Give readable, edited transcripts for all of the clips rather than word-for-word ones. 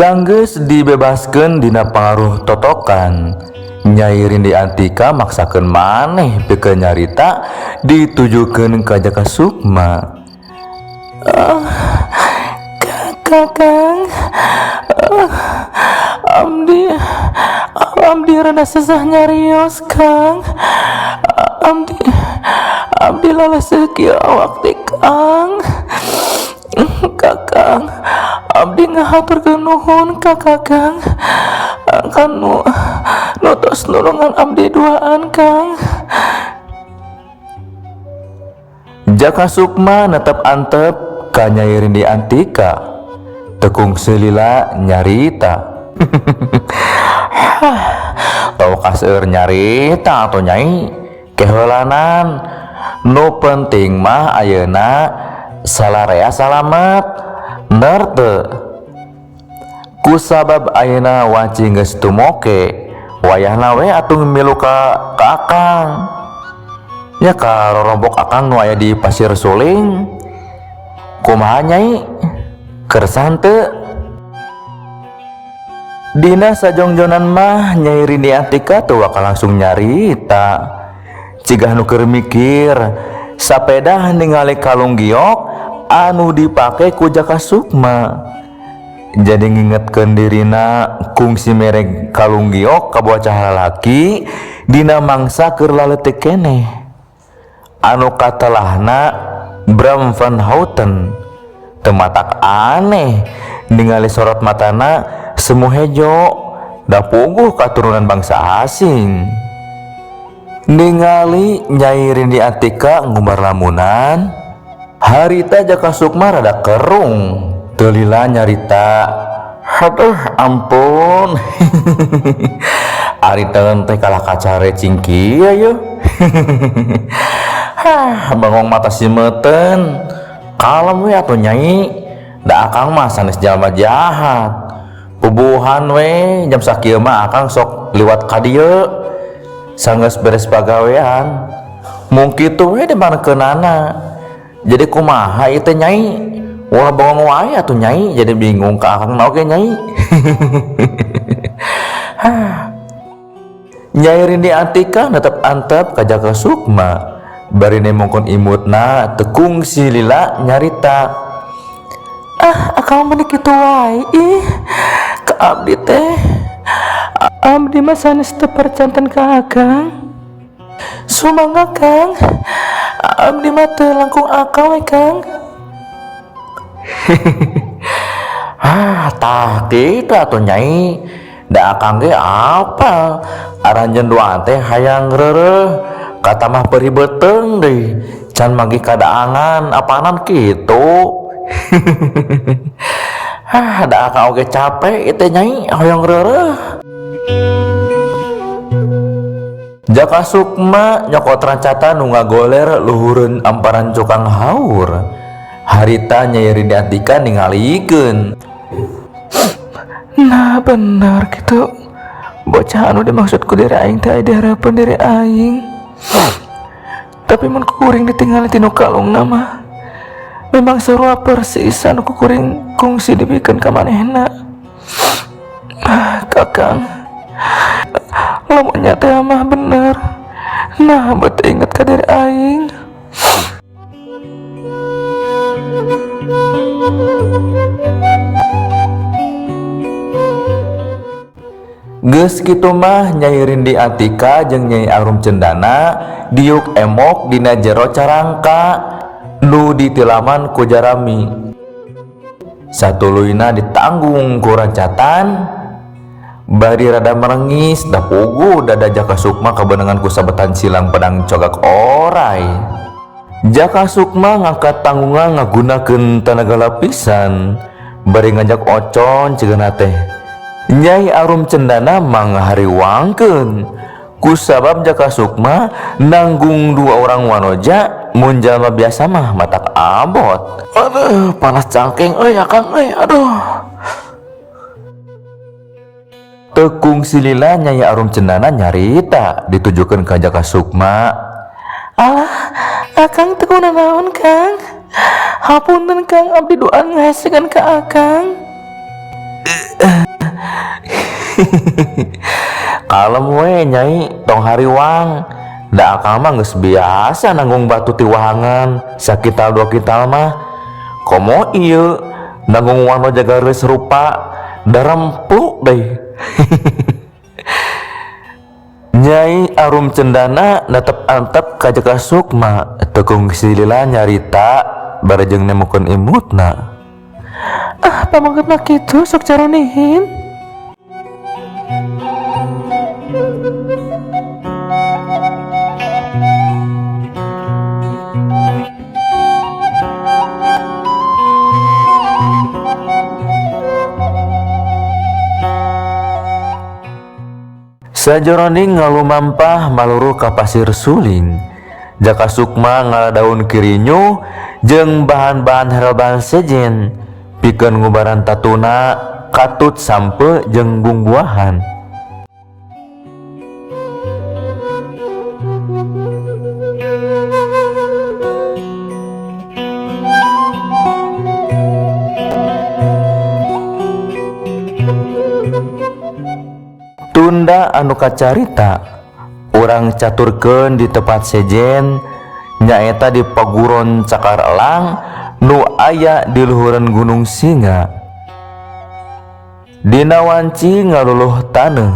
Sanggeus dibebaskeun dina pangaruh totokan, Nyai Rindi Antika maksakeun maneh pikeun nyarita ditujukeun ka Jaka Sukma. Kakang, abdi abdi rada sesah nyarios, Kang. Abdi abdi laleseuh kieu awak teh, Kang. Kakang, abdi ngahaturkeun nuhun ka Kakang kanu nu tos nulungan abdi duaan, Kang. Jaka Sukma netep antep ka Nyai Rindi Antika. Teu kungsi lila nyarita. Teu kaseur nyarita atuh, Nyai, keheulanan. Nu penting mah ayeuna salarea salamet. Bener teu? Kusabab ayeuna wanci geus tumoke, wayahna we atuh milu ka akang. Ya ka rorombok akang nu aya di Pasir Suling. Kumaha, Nyai? Kersa henteu? Dina sajongjonan mah Nyai Rindi Antika teu waka langsung nyarita. Cigah nu keur mikir, sapedah ningali kalung giok anu dipake ku Jaka Sukma. Jadi ngingetkeun dirina kungsi mere kalung giok ka bocah lalaki dina mangsa keur laleutik keneh. Anu katelahna Bram van Houten. Teu matak aneh ningali sorot matana semu hejo da puguh katurunan bangsa asing. Ningali Nyai Rindi Antika ngumbar lamunan, harita Jaka Sukma rada kerung. Teu lila nyarita. Aduh, ampun. Ari teh kalah kacarecing kieu yeuh. Hah, bangong mata simeuten. Kalem we atuh, Nyai. Da akang mah sanes jalma jahat. Puguhan we jam sakieu mah akang sok liwat ka dieu. Sanggeus beres pagawean. Mung kitu we dimanekeunana. Jadi kumaha ieu teh, Nyai? Ulah bengong wae atuh, Nyai, jadi bingung ka akang na oge, Nyai. Hah. Nyai Rindi Antika netep antep ka Jaka Sukma. Bari nemongkon imutna teu kungsi lila nyarita. Ah, akang meni kitu wae ih ka abdi teh. Abdi mah sanes teu percanten ka akang. Sumangga, Kang. Abdi mah teu langkung akang we, Kang. Ah, tah kitu atuh, Nyai. Da akang ge apal aranjeun duaan teh hayang reureuh katamah perih beuteung deui can manggih kadaangan apanan kitu. Hah, da akang oge capek ieu teh, Nyai, hoyong reureuh. Jaka Sukma nyokot rancatan nu ngagoler luhureun amparan cukang haur. Harita Nyai Rindi Antika ningalikeun. Nah, bener gitu. Bocah anu dimaksud ku diri aing teh aya di hareupeun diri aing. Tapi mun ku kuring ditinggali tinu kalungna mah memang sarua persis anu ku kuring kungsi dibikeun ka manehna. Ah, Kakang. Lamun nya teh mah bener. Nah, beut inget ka diri aing. Geus kitu mah Nyai Rindi Antika jeung Nyai Arum Cendana diuk emok dina jero carangka nu ditilaman ku jarami. Satuluyna ditanggung ku rancatan bari rada merengis da puguh dada Jaka Sukma kabeunangan ku sabetan silang pedang cogak oray. Jaka Sukma ngangkat tanggungan ngagunakeun tanaga lapisan bari ngajak ocon cigana teh. Nyai Arum Cendana manghariwangkeun kusabab Jaka Sukma nanggung dua orang wanoja mun jalma biasa mah matak abot. Aduh, panas cangkeng euy, akang euy, aduh. Teu kungsi lila Nyai Arum Cendana nyarita ditujukeun ka Jaka Sukma. Alah, akang teu kunanaon, Kang. Hapunten, Kang, abdi duaan ngahesekeun ka akang. Kalem we, Nyai, tong hariwang. Da akang mah geus biasa nanggung batu ti wahangan sakintal 2 kintal mah. Komo ieu nanggung wano jaga geus rupa daremplu deui. Nyai Arum Cendana netep antep ka Jaka Sukma, teu kungsi lila nyarita bareng nemukeun imutna. Ah, pameget mah kitu sok caronihin. Sajoroning ngalumampah maluruh ka Pasir Suling, Jaka Sukma ngala daun kirinyuh jeung bahan-bahan herban sejen pikeun ngubaran tatuna, katut sampeu jeung bungbuahan. Tunda anu kacarita urang caturkeun di tempat sejen, nyaeta di Paguron Cakar Elang nu aya di luhureun Gunung Singa. Dina wanci ngaluluh taneuh,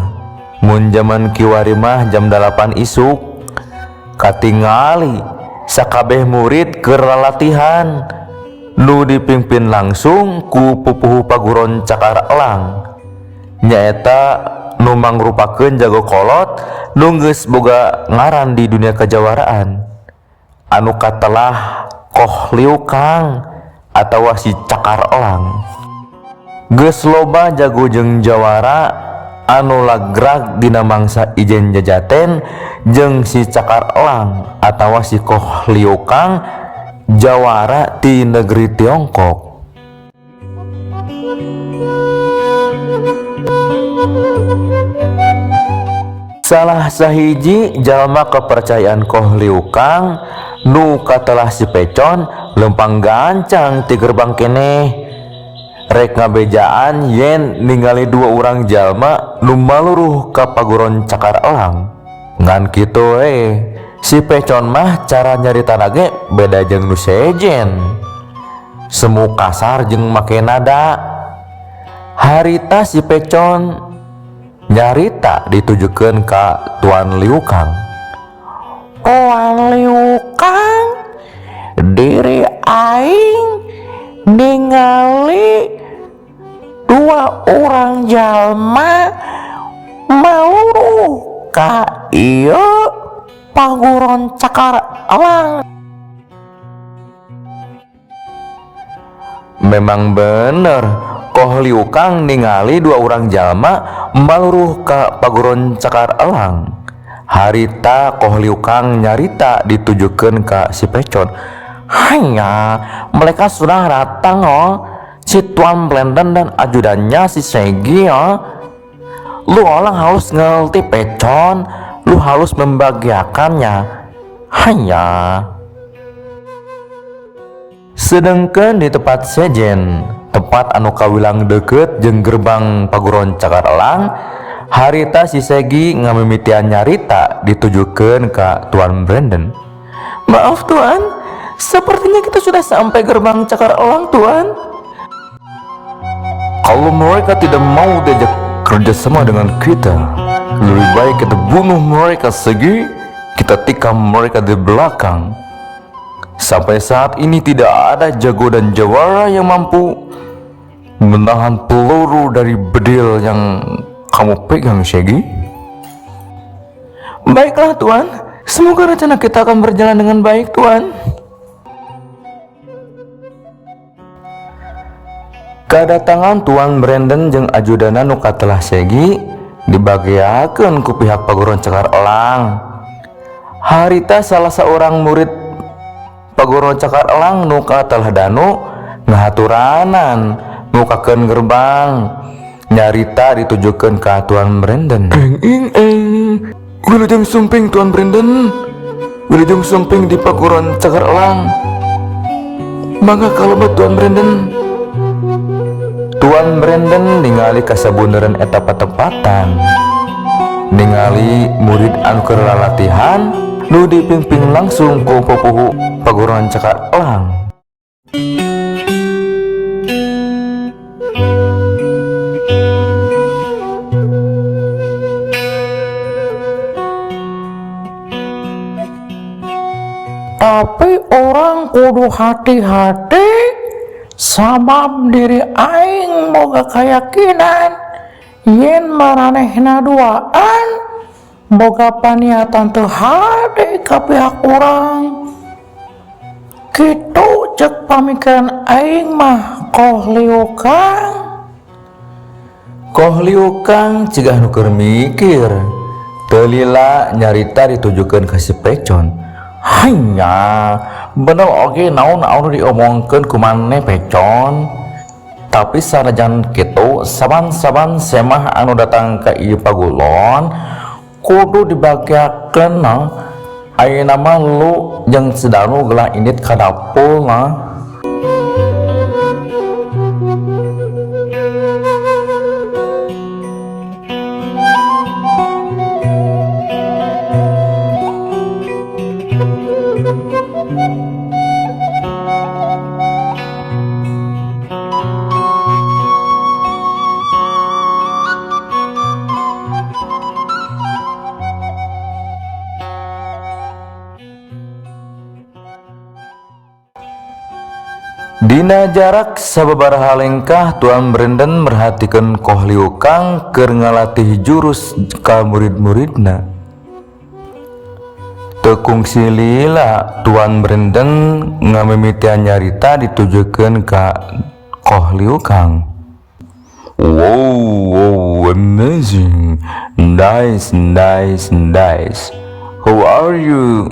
mun jaman kiwari mah jam 8 isuk, katingali sakabeh murid keur lalatihan nu dipimpin langsung ku pupuhu Paguron Cakar Elang, nyaeta nu mangrupakeun jago kolot nu geus boga ngaran di dunia kejawaraan anu katelah Koh Liu Kang atawa si Cakar Elang. Geus loba jago jeung jawara anu lagrag dina mangsa ijen jajaten jeung si Cakar Elang atawa si Koh Liu Kang, jawara ti negeri Tiongkok. Salah sahiji jalma kepercayaan Koh Liu Kang nu katelah si Pecon lempang gancang ti gerbang keneh rek ngabejaan yen ningali dua urang jalma nu maluruh ka Paguron Cakar Elang. Ngan kitu we, si Pecon mah cara nyaritana ge beda jeung nu sejen, semu kasar jeung make nada. Harita si Pecon nyarita ditujukeun ka Tuan Liu Kang. Tuan Liu Kang, diri aing ningali dua orang jalma maluruh ka ieu Paguron Cakar Elang. Memang bener, Koh Liu Kang ningali dua orang jalma maluruh ka Paguron Cakar Elang. Harita Koh Liu Kang nyarita ditujukeun ka si Pecon. Hanya mereka sudah datang oh, si Tuan Brandon dan ajudannya si Segi oh. Lu orang harus ngerti, Pecon, lu harus membahagiakannya. Hanya. Sedangkan di tempat sejen, tempat anu kawilang deket jeung gerbang Paguron Cakar Elang, harita si Segi ngamimitian nyarita ditujukeun ka Tuan Brandon. Maaf Tuan, sepertinya kita sudah sampai gerbang Cakar Elang, Tuan. Kalau mereka tidak mau diajak kerjasama dengan kita, lebih baik kita bunuh mereka, Segi. Kita tikam mereka di belakang. Sampai saat ini tidak ada jago dan jawara yang mampu menahan peluru dari bedil yang kamu pegang, Segi. Baiklah, Tuan. Semoga rencana kita akan berjalan dengan baik, Tuan. Kedatangan Tuan Brandon jeung ajudana nu katelah Segi dibageakeun ku pihak Paguron Cakar Elang. Harita salah seorang murid Paguron Cakar Elang nu katelah Danu ngahaturanan mukakeun gerbang, nyarita ditujukeun ka Tuan Brandon. Eng ing eng. Wilujeng sumping, Tuan Brandon. Wilujeng sumping di Paguron Cakar Elang. Mangga kalebet, Tuan Brandon. Tuan Tuan Brandon ningali kasabuneureun eta patempatan. Ningali murid anu keur latihan nu dipimpin langsung ku pupuhu paguruan Cakar Elang. Tapi urang kudu hati-hati sabab diri aing boga keyakinan yen maranehna duaan boga paniatan teu hade ka pihak urang. Kitu cek pamikiran aing mah, Koh Liu Kang. Koh Liu Kang cigah nu keur mikir. Teu lila nyarita ditujukeun ka si Pecon. Hanya bener oge naon anu diomongkeun ku maneh, Pecon. Tapi sanajan kitu, saban-saban semah anu datang ka ieu pagulon kudu dibagiakeun nah. Ayeuna mah lu jeung si Danu gelah indit ka dapur nah. Dina jarak sababaraha lengkah, Tuan Brandon merhatikeun Koh Liu Kang keur ngalatih jurus ka murid-muridna. Teu kungsi lila Tuan Brandon ngamimitian nyarita ditujukeun ka Koh Liu Kang. Wow, amazing. Nice, nice, nice. How are you,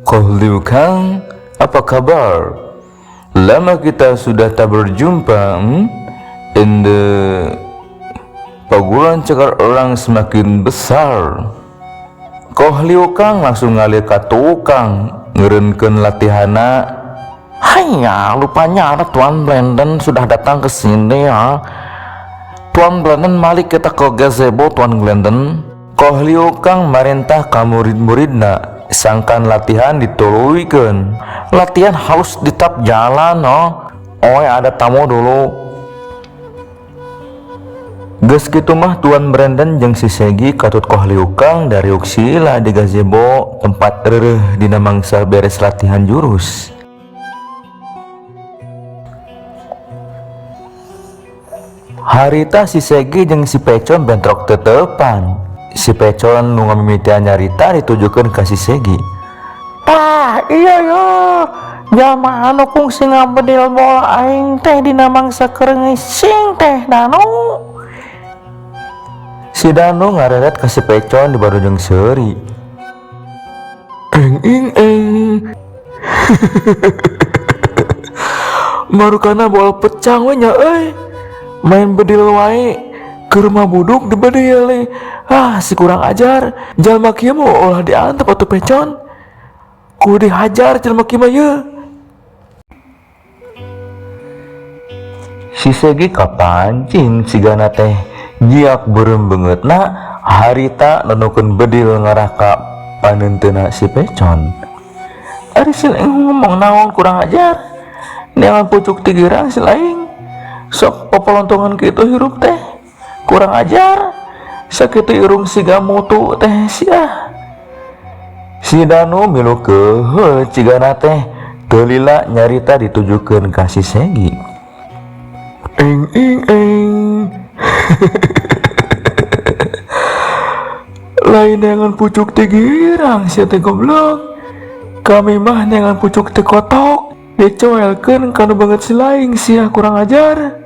Koh Liu Kang? Apa kabar? Lama kita sudah tak berjumpa, In the paguran Cakar Elang semakin besar. Koh Liu Kang langsung ngalir ka tukang ngeureunkeun latihana. Hanya lupanya ada Tuan Brandon sudah datang ke sini ya. Tuan Brandon, mari kita ke gazebo, Tuan Brandon. Koh Liu Kang marentah ka murid-muridna sangkan latihan dituluykeun. Latihan harus tetap jalan no. Oh, ada tamu dulu. Geus kitu mah Tuan Brandon jeung si Segi katut Koh Liu Kang dariuk sila di gazebo tempat reureuh dina mangsa beres latihan jurus. Harita si Segi jeung si Pecon bentrok tetepan. Si Pecon nu ngamimitian nyarita ditujukeun ka si Segi. Tah, iya yo. Jalma anu kungsi ngabedil bola aing teh dina mangsa keur ngising teh Danu. Si Danu ngareret ka si Pecon di barujeng seuri. Eng ing eng. Marukana bola pecah we nya euy. Main bedil wae ke rumah buduk dibedil we. Ah, si kurang ajar. Jalma kieu mah ulah diantep atuh, Pecon. Kudu dihajar jelema kieu mah ye. Si Segi kapancing cigana teh nyiak beureum beungeutna harita nunukeun bedil ngarah ka panenteuna si Pecon. Ari si laing ngomong naon, kurang ajar. Neangan pucuk ti girang si laing. Sok popolontongan kitu hirup teh. Kurang ajar. Sakitu irung siga mutu teh sia. Si Danu milu keheul cigana teh teu lila nyarita ditujukeun ka si Segi. Eng ing eng. Lain neangan pucuk ti girang sia teh, goblok. Kami mah neangan pucuk ti kotok. Dicoelkeun kanu beungeut si laing sia, kurang ajar.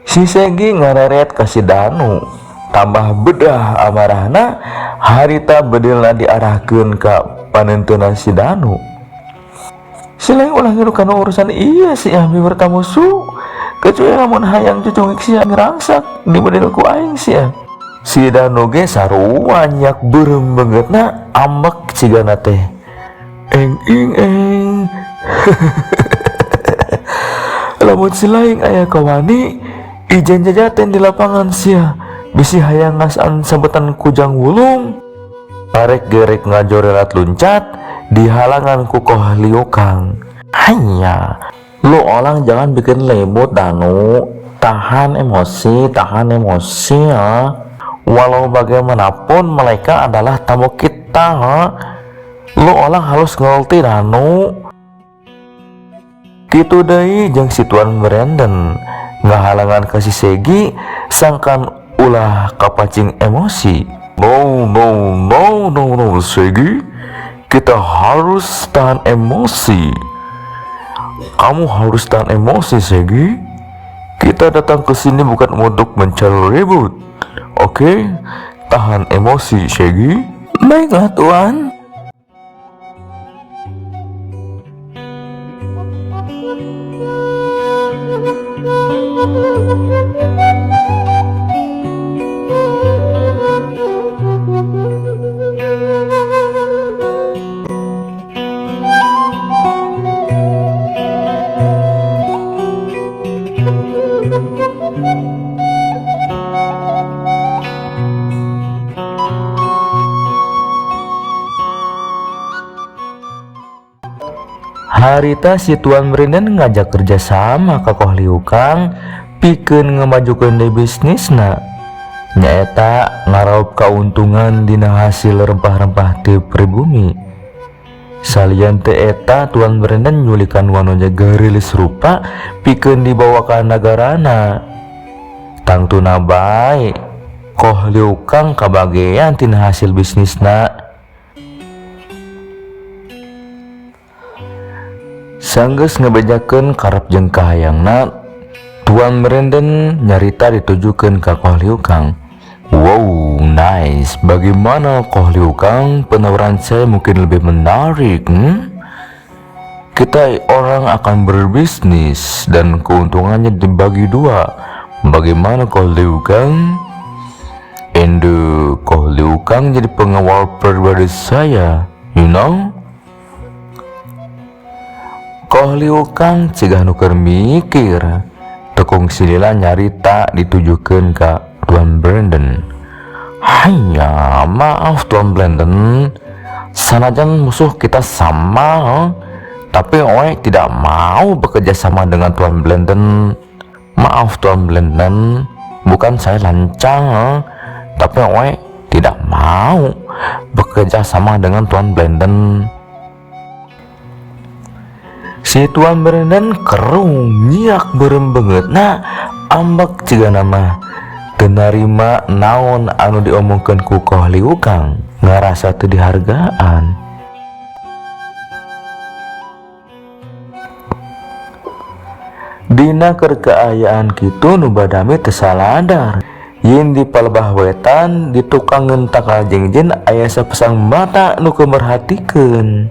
Si Segi ngareret ka si Danu. Tambah bedah amarahna harita bedilna diarahkeun ka panenteuna si Danu. Si laing ulah ngilu kana urusan iya sia biwir tamusu. Kecuali lamun hayang cucungik sia ngerangsak dibedil ku aing sia. Si Danu ge sarua nyak beureum beungeutna ambek cigana teh. Eng ing eng. Lamun si laing aya kawani Ijen jajaten di lapangan sia bisi hayang ngasaan sabetan ku Jang Wulung. Arek gerek ngajorelat luncat dihalangan ku Koh Liu Kang. Hanya lu orang jangan bikin ribut, Danu. Tahan emosi, tahan emosi ya. Walau bagaimanapun mereka adalah tamu kita, ha? Lu orang harus ngerti, Danu. Kitu deui jeung si Tuan Brandon ngahalangan ka si Segi sangkan ulah kapancing emosi. No, no, no, no, no, Segi, kita harus tahan emosi. Kamu harus tahan emosi, Segi. Kita datang ke sini bukan untuk mencari ribut. Oke, tahan emosi, Segi. Baiklah, Tuan. Harita si Tuan Brandon ngajak kerjasama ka Koh Liu Kang pikeun ngemajukeun deui bisnisna, nyaeta ngaraup kauntungan dina hasil rempah-rempah ti pribumi. Salian ti eta, Tuan Brandon nyulikan wanoja geulis rupa pikeun dibawa ka nagarana. Tangtuna bae Koh Liu Kang kabagean tina hasil bisnisna. Sanggeus ngebejakeun karep jeung kahayangna, Tuan Brandon nyarita ditujukeun ka Koh Liu Kang. "Wow, nice. Bagaimana, Koh Liu Kang? Penawaran saya mungkin lebih menarik. Kita orang akan berbisnis dan keuntungannya dibagi dua. Bagaimana, Koh Liu Kang? And Koh Liu Kang jadi pengawal pribadi saya, you know?" Koh Liu Kang cigah nu keur mikir. Teu kungsi lila nyarita ditujukeun ka Tuan Brandon. "Hanya maaf, Tuan Brandon, sanajan musuh kita sama, tapi Oe tidak mau bekerja sama dengan Tuan Brandon. Maaf, Tuan Brandon, bukan saya lancang, tapi Oe tidak mau bekerja sama dengan Tuan Brandon." Si Tuan Brandon kerung nyiak beureum beungeutna, ambek cigana mah teu narima naon anu diomongkeun ku Koh Liu Kang, ngarasa teu dihargaan. Dina keur kaayaan kitu, nu badami teu saladar yen di palebah wetan di tukangeun tangkal jingjin aya sapasang mata nu keur merhatikeun.